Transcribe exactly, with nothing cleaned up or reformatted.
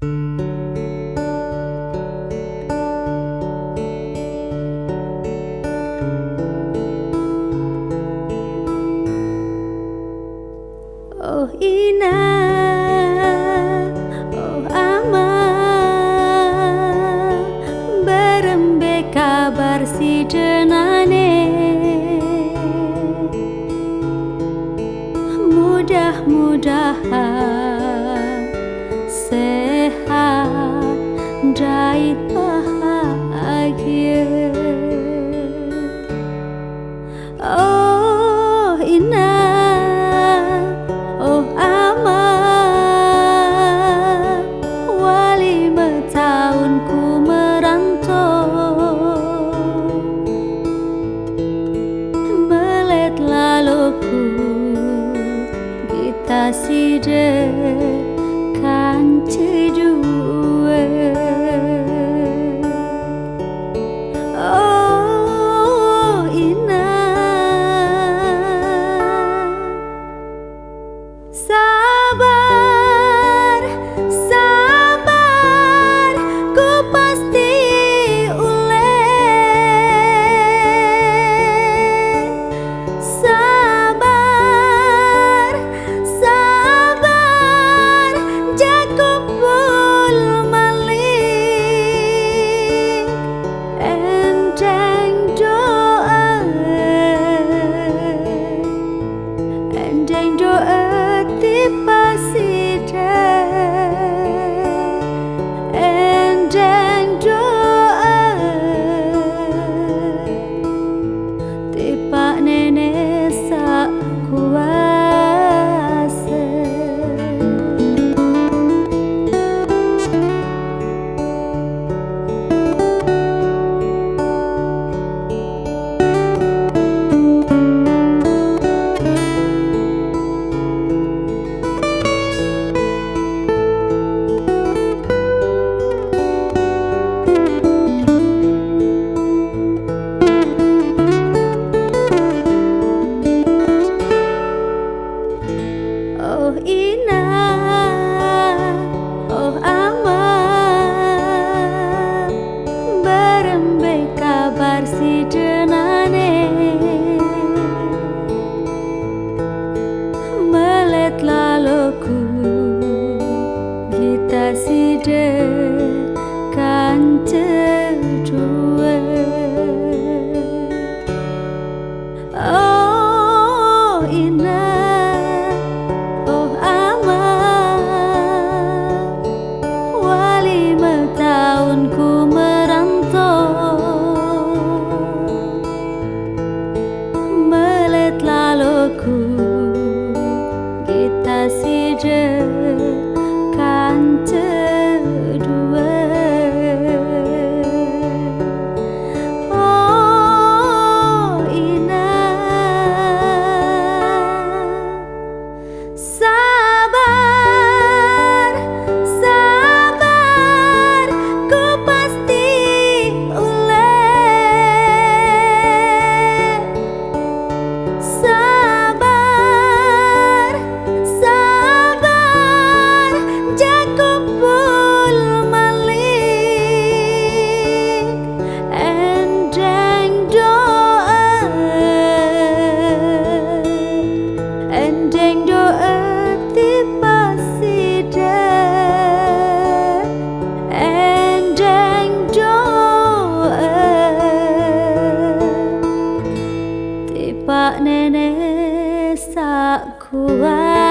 Oh ina, oh ama, berembe kabar side nane? Mudah-mudahan sehat dait bahagia. Oh ina, oh ama, wa lime taun ku merantau, melet laloku gita side kance due. Oh ina, sabar, sabar, ku pasti ule. Sabar, sabar, ja kumpul malih. Endeng doa, endeng doa tipak side. Endeng doa tipak Nenek sak kuasa. Oh ina, oh ama, berembe kabar side nane? Melet laloku gita side kance due. Oh ina, oh ama, wa lime taun ku merantau, melet laloku gita side kance due. Oh ina, sabar, sabar, ku pasti ule. Sabar, sabar, ja kumpul malih. Endeng doa, endeng doa tipak side. Endeng doa tipak Nenek sak kuasa.